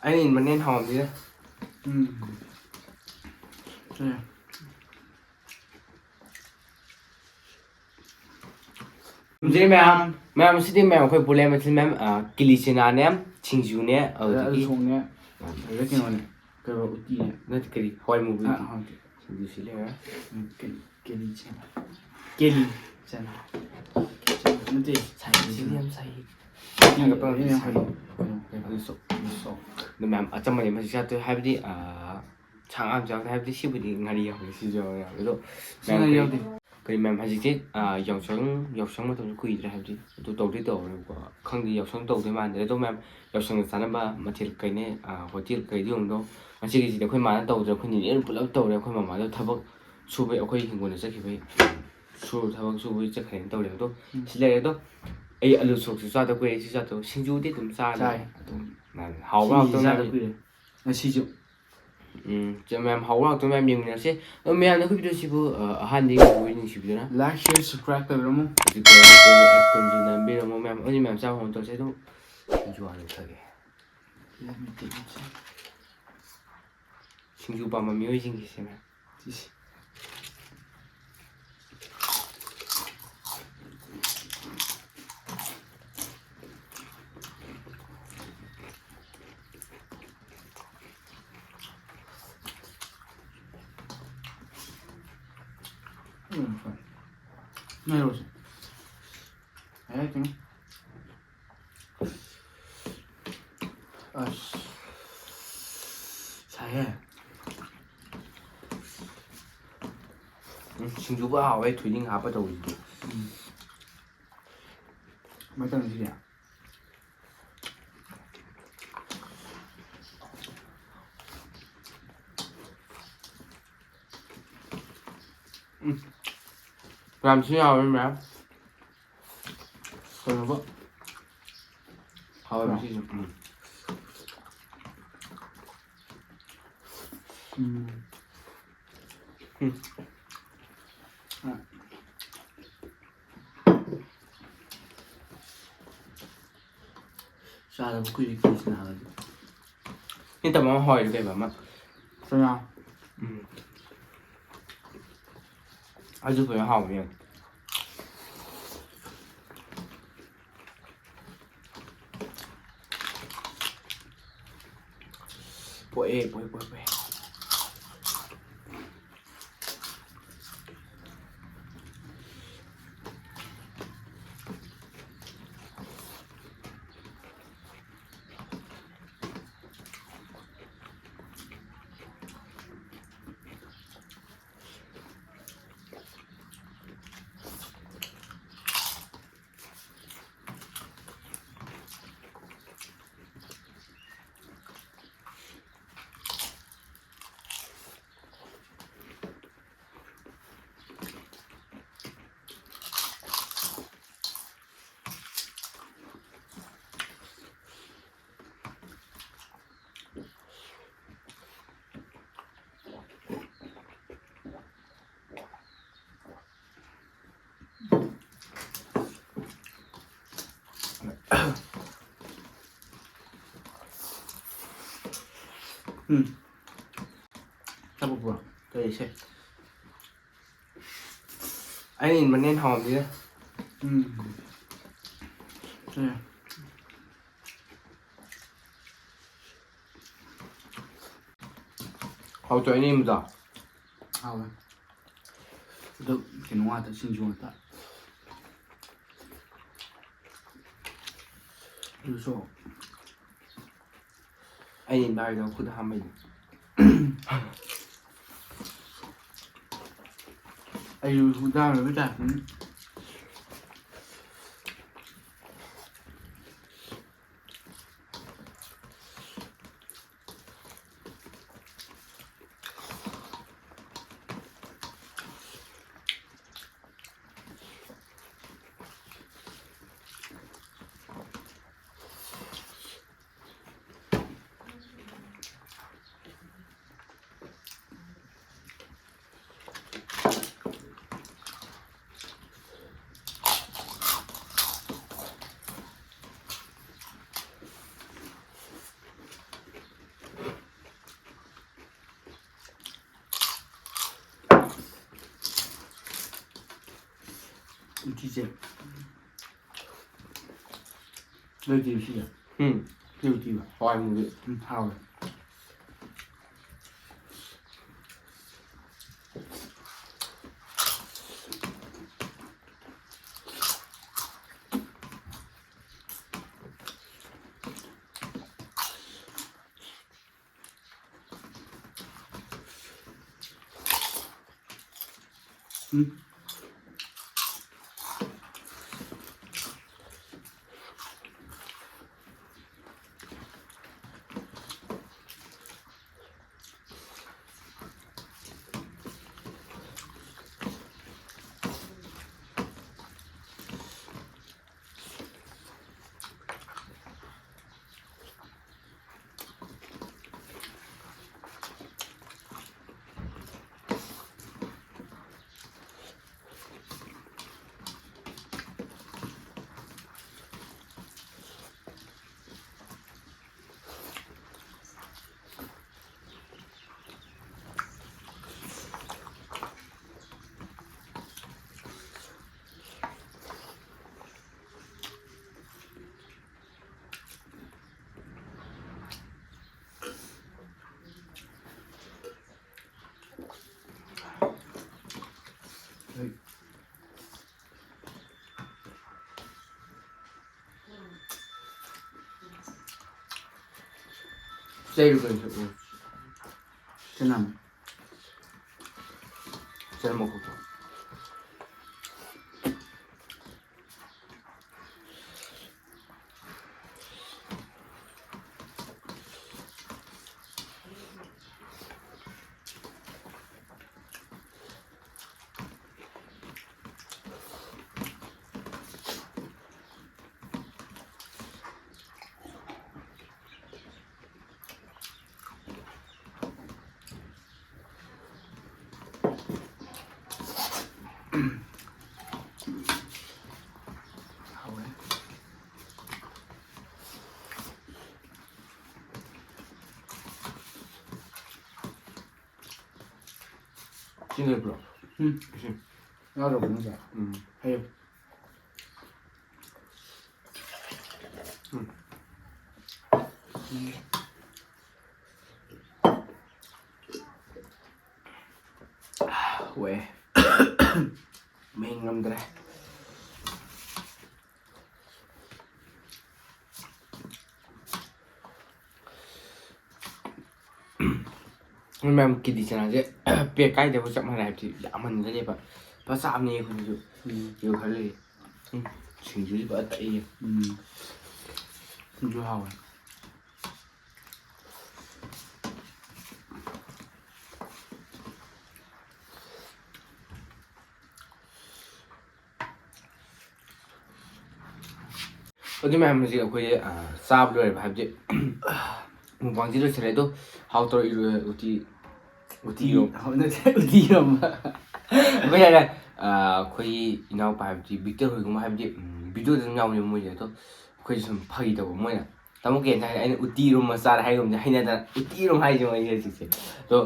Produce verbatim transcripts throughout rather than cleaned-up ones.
ꯑꯩꯅ ꯏꯟꯕꯅ ꯍꯦꯟꯅ ꯍꯥꯎꯔꯝꯅꯤꯗ꯫ ꯎꯝ꯫ ꯁꯦ꯫ ꯁꯦ ꯃꯌꯥꯝ, ꯃꯌꯥꯝ, ꯁꯤꯗꯤ ꯃꯌꯥꯝ ꯑꯩꯈꯣꯏ ꯄꯨꯂꯦꯝ ꯃꯊꯦꯜ ꯃꯌꯥꯝ, ꯑ, ꯀꯤꯂꯤ ꯆꯅꯥꯅꯦ, ꯁꯤꯡꯖꯨꯅꯦ, ꯑꯗꯨꯗꯒꯤ ꯑꯂꯨ ꯁꯣꯛꯅꯦ, ꯑꯗꯨꯗ ꯀꯩꯅꯣꯅꯦ, ꯀꯩꯅꯣ ꯎꯇꯤꯅꯦ꯫ ꯅꯠꯇꯦ, ꯀꯔꯤ? ꯍꯋꯥꯏ ꯃꯨꯕꯤ꯫ ꯑ, ꯎꯇꯤ꯫ ꯍꯣꯏ꯫ ꯁꯤꯡꯖꯨ ꯁꯤ ꯂꯩꯔꯦ꯫ ꯎꯝ, ꯀꯦꯂꯤ, ꯀꯦꯂꯤ ꯆꯅꯥ꯫ ꯀꯦꯂꯤ ꯆꯅꯥ꯫ ꯅꯠꯇꯦ, ꯁꯥꯏ ꯁꯤꯗꯤ ꯌꯥꯝ ꯁꯥꯏ꯫ ꯎꯇꯤ ꯊꯥꯡꯒꯠꯄ ꯌꯥꯝ ꯌꯥꯝ ꯁꯥꯏ꯫ ꯍꯩ꯫ ꯀꯩꯅꯣ, ꯀꯩꯅꯣ, ꯑꯗꯨ ꯁꯣꯛ, ꯑꯗꯨ ꯁꯣꯛ꯫ ꯑꯗꯨ ꯃꯌꯥꯝ ꯑꯆꯝꯕꯅꯦ ꯃꯁꯤ ꯆꯥꯗꯣꯏ ꯍꯥꯏꯕꯗꯤ, ꯑ, ꯁꯥ ꯉꯥ ꯌꯥꯎꯗꯦ ꯍꯥꯏꯕꯗꯤ ꯁꯤꯕꯨꯗꯤ ꯉꯥꯔꯤ ꯌꯥꯎꯋꯦ, ꯁꯤꯁꯨ ꯌꯥꯎꯋꯦ꯫ ꯑꯗꯣ ꯁꯤ ꯃꯌꯥꯝ ꯉꯥꯔꯤ ꯀꯔꯤ, ꯌꯥꯎꯗꯦ꯫ ꯀꯔꯤ ꯃꯌꯥꯝ ꯍꯧꯖꯤꯛꯁꯦ, ꯑ, ꯌꯥꯎꯁꯪ, ꯌꯥꯎꯁꯪ ꯃꯇꯝꯁꯨ ꯀꯨꯏꯗ꯭ꯔꯦ ꯍꯥꯏꯕꯗꯤ ꯑꯗꯨ ꯇꯧꯗꯣꯏ ꯇꯧꯔꯦꯕꯀꯣ꯫ ꯈꯪꯗꯦ, ꯌꯥꯎꯁꯪ ꯇꯧꯗꯣꯏ ꯃꯥꯟꯗ꯭ꯔꯦ꯫ ꯑꯗꯣ ꯃꯌꯥꯝ ꯌꯥꯎꯁꯪꯗ ꯆꯥꯅꯕ ꯃꯊꯦꯜ ꯀꯩꯅꯦ, ꯑ, ꯍꯣꯇꯦꯜ ꯀꯩꯗꯤ ꯌꯣꯟꯗꯣ ꯉꯁꯤꯒꯤꯁꯤꯗꯤ ꯑꯩꯈꯣꯏ ꯃꯥꯅ ꯇꯧꯗ꯭ꯔꯦ, ꯑꯩꯈꯣꯏ ꯅꯤꯅꯦ ꯑꯗꯨꯝ ꯄꯨꯂꯞ ꯇꯧꯔꯦ꯫ ꯑꯩꯈꯣꯏ ꯃꯃꯥꯗꯣ ꯊꯕꯛ ꯁꯨꯕꯩ, ꯑꯩꯈꯣꯏ ꯍꯤꯡꯒꯣꯜꯗ ꯆꯠꯈꯤꯕꯩ, ꯁꯨ-, ꯊꯕꯛ ꯁꯨꯕꯩ ꯆꯠꯈ꯭ꯔꯦꯅ ꯇꯧꯔꯦ꯫ ꯑꯗꯣ ꯎꯝ꯫ ꯁꯤ ꯂꯩꯔꯦ꯫ ꯑꯗꯣ ꯑꯩ ꯑꯂꯨ ꯁꯣꯛꯁꯨ ꯆꯥꯗ ꯀꯨꯏꯔꯦ, ꯁꯤ ꯆꯥꯗ ꯁꯤꯡꯖꯨꯗꯤ ꯑꯗꯨꯝ ꯆꯥꯔꯦ꯫ ꯆꯥꯏ꯫ ꯑꯗꯨꯝ ꯃꯌꯥꯝ ꯍꯥꯎꯕ ꯁꯤꯡꯖꯨ ꯍꯥꯎꯇꯕ ꯆꯥꯗ ꯃꯌꯥꯝ ꯀꯨꯏꯔꯦ꯫ ꯉꯁꯤꯁꯨ꯫ ꯎꯝ, ꯆꯦ ꯃꯌꯥꯝ ꯍꯥꯎꯕ ꯉꯥꯛꯇ ꯃꯌꯥꯝ ꯌꯦꯡꯃꯤꯟꯅꯁꯦ꯫ ꯑꯗꯣ ꯃꯌꯥꯝꯅ ꯑꯩꯈꯣꯏ ꯚꯤꯗꯤꯑꯣꯁꯤꯕꯨ, ꯑ, ꯑꯍꯥꯟꯕꯗꯒꯤ ꯌꯦꯡꯕꯤꯕ ꯅꯨꯡꯁꯤꯕꯤꯗꯨꯅ like, share, subscribe ꯇꯧꯕꯤꯔꯝꯃꯨ꯫ ꯍꯧꯖꯤꯛ ꯀꯨꯟꯁꯨ ꯅꯝꯕꯤꯔꯝꯃꯣ ꯃꯌꯥꯝ꯫ ꯑꯩꯈꯣꯏ ꯃꯌꯥꯝ ꯆꯥꯕ ꯍꯧꯅ ꯇꯧꯁꯦ꯫ ꯑꯗꯨꯝ ꯁꯤꯡꯖꯨ ꯍꯥꯟꯅ ꯂꯧꯊꯒꯦ꯫ Let me take it. ꯁꯤꯡꯖꯨ ꯄꯥꯝꯕ ꯃꯤꯑꯣꯏꯁꯤꯡꯒꯤꯁꯦ ꯃꯌꯥꯝ꯫ ꯁꯤꯁꯦ꯫ ꯎꯝ, ꯍꯣꯏ꯫ ꯉꯥꯏꯔꯣꯁꯦ꯫ ꯍꯥꯏꯔꯛꯀꯅꯨ꯫ ꯑꯁ꯫ ꯁꯥꯏꯍꯦ꯫ ꯎꯝ, ꯁꯤꯡꯖꯨꯒ ꯍꯥꯎꯋꯦ, ꯊꯣꯏꯗꯤꯡ ꯍꯥꯞꯄ ꯇꯧꯕꯁꯤꯗꯤ꯫ ꯎꯝ꯫ ꯃꯊꯪꯁꯤꯗꯤ꯫ ꯎꯝ꯫ ꯌꯥꯝ ꯊꯤꯅ ꯍꯥꯎꯋꯦ ꯃꯌꯥꯝ꯫ ꯀꯩꯅꯣꯒ꯫ ꯍꯥꯎꯋꯦ ꯑꯥ꯫ ꯉꯁꯤꯁꯨ꯫ ꯎꯝ꯫ ꯎꯝ꯫ ꯎꯝ꯫ ꯑꯥ꯫ ꯆꯥꯗꯕ ꯀꯨꯏꯔꯦ ꯀꯤꯂꯤ ꯆꯅꯥꯒꯗꯤ꯫ ꯑꯩ ꯇꯝꯕ ꯑꯃ ꯍꯧꯔꯦ ꯀꯩꯕ ꯑꯃ꯫ ꯆꯅꯥ꯫ ꯎꯝ꯫ ꯑꯗꯨ ꯐꯖꯅ ꯍꯥꯎꯕꯅꯦ꯫ ꯄꯣꯛꯑꯦ, ꯄꯣꯛꯑꯦ, ꯄꯣꯛꯑꯦ, ꯄꯣꯛꯑꯦ꯫ ꯎꯝ꯫ ꯆꯥꯕ ꯄꯨꯔꯥ ꯀꯔꯤꯁꯦ? ꯑꯩꯅ ꯏꯟꯕꯅ ꯍꯦꯟꯅ ꯍꯥꯎꯔꯝꯅꯤꯗ꯫ ꯎꯝ꯫ ꯁꯦ꯫ ꯍꯥꯎꯇ꯭ꯔꯣ ꯑꯩꯅ ꯏꯟꯕꯗꯣ? ꯍꯥꯎꯋꯦ꯫ ꯑꯗꯨ ꯀꯩꯅꯣ ꯉꯥꯛꯇ, ꯁꯤꯡꯖꯨ ꯉꯥꯛꯇ꯫ ꯑꯗꯨꯁꯨ ꯑꯩ ꯏꯟꯕ ꯍꯥꯏꯗꯣ ꯈꯨꯠ ꯍꯥꯝꯕꯩꯅꯦ꯫ ꯑꯩꯁꯨ ꯍꯨꯗꯥꯡ ꯑꯣꯏꯕ ꯇꯥꯏꯞꯇꯅꯤ꯫ ꯅꯣꯏꯗꯤ ꯁꯤꯁꯦ? ꯎꯝ꯫ ꯁꯤ ꯎꯇꯤꯕ? ꯍꯋꯥꯏ ꯃꯨꯕꯤ꯫ ꯎꯝ, ꯍꯥꯎꯋꯦ꯫ ꯎꯝ꯫ ꯆꯩꯔꯨ ꯀꯩꯅꯣ ꯁꯛꯎ꯫ ꯆꯅꯝ꯫ ꯆꯅꯝ ꯃꯀꯨꯞꯇꯣ꯫ ꯍꯥꯎꯋꯦ꯫ ꯏꯁꯤꯡ ꯂꯩꯕ꯭ꯔꯣ? ꯎꯝ꯫ ꯏꯁꯤꯡ꯫ ꯌꯥꯎꯗ꯭ꯔꯕꯣ ꯅꯪꯁꯦ? ꯎꯝ꯫ ꯍꯩꯌꯨ꯫ ꯋꯦ꯫ ꯃꯩ ꯉꯝꯗ꯭ꯔꯦ꯫ ꯃꯌꯥꯝ ꯀꯤꯂꯤ ꯆꯅꯥꯁꯦ ꯄꯦꯛ ꯀꯥꯏꯗꯕ ꯆꯞ ꯃꯥꯟꯅꯩ ꯍꯥꯏꯕꯗꯤ ꯌꯥꯝꯃꯟꯒꯅꯦꯕ꯫ ꯂꯨꯄꯥ ꯆꯥꯝꯃꯅꯤ ꯑꯩꯈꯣꯏꯁꯨ꯫ ꯎꯝ꯫ ꯌꯦꯡꯉꯨ ꯈꯜꯂꯤ꯫ ꯎꯝ, ꯁꯤꯡꯖꯨꯁꯤ ꯐꯖꯅ ꯇꯛꯏꯌꯦ꯫ ꯎꯝ꯫ ꯁꯤꯡꯖꯨ ꯍꯥꯎꯋꯦ꯫ ꯑꯗꯨ ꯃꯌꯥꯝ ꯍꯧꯖꯤꯛ ꯑꯩꯈꯣꯏ, ꯑ, ꯆꯥꯕ ꯂꯣꯏꯔꯦꯕ, ꯍꯥꯏꯕꯗꯤ mukbangꯁꯤ ꯂꯣꯏꯁꯤꯜꯂꯦ꯫ ꯑꯗꯣ ꯍꯥꯎꯇ꯭ꯔꯣ ꯏꯔꯣ-, ꯎꯇꯤ, ꯎꯇꯤ ꯏꯔꯣ-, ꯍꯥꯎ-, ꯅꯠꯇꯦ, ꯎꯇꯤ ꯏꯔꯣꯝꯕ꯫ ꯑꯩꯈꯣꯏ ꯍꯥꯏꯔꯦ, ꯑ, ꯑꯩꯈꯣꯏꯒꯤ ꯏꯅꯥꯎꯄꯥ ꯍꯥꯏꯕꯗꯤ ꯕꯤꯛꯇꯔ ꯍꯣꯏꯒꯨꯝꯕ ꯍꯥꯏꯕꯗꯤ, ꯎꯝ, videoꯗ ꯑꯗꯨꯝ ꯌꯥꯎꯕꯅꯦꯕ ꯃꯣꯏꯁꯦ꯫ ꯑꯗꯣ ꯑꯩꯈꯣꯏꯁꯦ ꯁꯨꯝ ꯐꯥꯒꯤ ꯇꯧꯕ ꯃꯣꯏꯅ꯫ ꯇꯥꯃꯣ ꯀꯩ ꯌꯦꯟꯖꯥꯡ ꯍꯥꯏ? ꯑꯩꯅ ꯎꯇꯤ ꯏꯔꯣꯝꯕ ꯆꯥꯔꯦ ꯍꯥꯏꯒꯨꯝꯁꯦ ꯍꯩꯅꯗꯅ ꯎꯇꯤ ꯏꯔꯣꯝ ꯍꯥꯏꯁꯦ ꯃꯣꯏꯁꯦ ꯍꯧꯖꯤꯛꯁꯦ꯫ ꯑꯗꯣ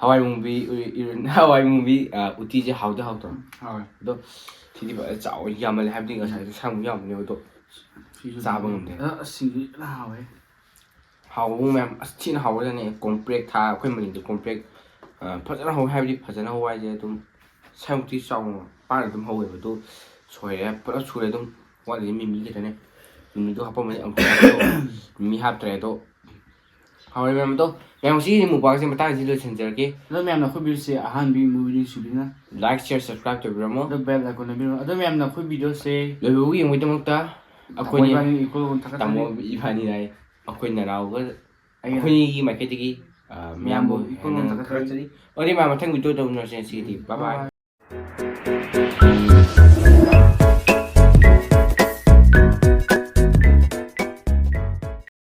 ꯍꯋꯥꯏ ꯃꯨꯕꯤ, ꯎ-, ꯏꯔꯣꯟ-, ꯍꯋꯥꯏ ꯃꯨꯕꯤ, ꯑ, ꯎꯇꯤꯁꯦ ꯍꯥꯎꯗꯤ ꯍꯥꯎꯇ꯭ꯔꯣ? ꯍꯥꯎꯋꯦ꯫ ꯑꯗꯣ ꯁꯤꯗꯤ ꯐꯖꯅ ꯆꯥꯎ ꯌꯥꯝꯃꯜꯂꯦ ꯍꯥꯏꯕꯗꯤ ꯉꯁꯥꯏꯗꯣ ꯁꯥꯃꯨꯛ ꯌꯥꯝꯕꯅꯦꯕ ꯑꯗꯣ ꯆꯥꯕ ꯉꯝꯗꯦ꯫ ꯑ, ꯑꯁ, ꯁꯤꯡꯖꯨ ꯐꯖꯅ ꯍꯥꯎꯋꯦ꯫ ꯍꯥꯎꯕ ꯃꯌꯥꯝ, ꯑꯁ, ꯊꯤꯅ ꯍꯥꯎꯕꯖꯥꯠꯅꯤ꯫ ꯀꯣꯝꯄ꯭ꯔꯦꯛ ꯊꯥ, ꯑꯩꯈꯣꯏ ꯃꯅꯤꯡꯗ ꯀꯣꯝꯄ꯭ꯔꯦꯛ, ꯑ, ꯐꯖꯅ ꯍꯧꯋꯦ ꯍꯥꯏꯕꯗꯤ ꯐꯖꯅ ꯍꯧꯕ ꯍꯥꯏꯁꯦ ꯑꯗꯨꯝ ꯁꯥꯃꯨꯛꯇꯤ ꯆꯥꯎꯅ ꯄꯥꯅ ꯑꯗꯨꯝ ꯍꯧꯋꯦꯕ꯫ ꯑꯗꯨ ꯁꯣꯏꯔꯦ, ꯄꯨꯂꯞ ꯁꯨꯔꯦ ꯑꯗꯨꯝ꯫ ꯋꯥꯠꯂꯤꯁꯦ ꯃꯤꯃꯤ ꯈꯛꯇꯅꯦ꯫ ꯃꯤꯃꯤꯗꯣ ꯍꯥꯞꯄꯝꯃꯅꯤ ꯑꯃꯨꯛ ꯃꯤꯃꯤ ꯍꯥꯞꯇ꯭ꯔꯦ ꯑꯗꯣ꯫ ꯍꯥꯎꯔꯦ ꯃꯌꯥꯝ ꯑꯗꯣ꯫ ꯃꯌꯥꯝ ꯉꯁꯤꯒꯤ mukbangꯁꯦ ꯃꯇꯥꯡꯁꯤꯗ ꯂꯣꯏꯁꯤꯟꯖꯔꯒꯦ꯫ ꯑꯗꯣ ꯃꯌꯥꯝꯅ ꯑꯩꯈꯣꯏ videoꯁꯦ ꯑꯍꯥꯟꯕꯤ movie ꯅꯨꯡꯁꯤꯕꯤꯅ like, share, subscribe ꯇꯧꯕꯤꯔꯝꯃꯣ꯫ ꯑꯗꯣ bell icon ꯅꯝꯕꯤꯔꯝꯃꯣ꯫ ꯑꯗꯣ ꯃꯌꯥꯝꯅ ꯑꯩꯈꯣꯏ videoꯁꯦ ꯂꯣꯏꯕꯕꯨ ꯌꯦꯡꯕꯒꯤꯗꯃꯛꯇ ꯇꯥꯃꯣ ꯑꯩꯈꯣꯏꯅꯤ ꯏꯕꯥꯅꯤ ꯏꯀꯣꯜ ꯑꯃ ꯊꯥꯒꯠꯆꯔꯤ꯫ ꯇꯥꯃꯣ ꯏꯕꯥꯅꯤꯅ ꯍꯥꯏ, ꯑꯩꯈꯣꯏ ꯅꯅꯥꯎꯒ ꯑꯩꯒ ꯑꯩꯈꯣꯏꯒꯤ ꯃꯥꯏꯀꯩꯗꯒꯤ, ꯑ, ꯃꯌꯥꯝꯕꯨ ꯃꯌꯥꯝꯕꯨ ꯏꯀꯣꯜ ꯍꯦꯟꯅ ꯑꯃ ꯊꯥꯒꯠꯆꯔꯤ꯫ ꯊꯥꯒꯠꯆꯔꯤ꯫ ꯑꯗꯨꯗꯤ ꯃꯌꯥꯝ ꯃꯊꯪ videoꯗ ꯎꯅꯔꯁꯦ ꯉꯁꯤꯒꯤꯗꯤ꯫ Bye bye꯫ Bye bye꯫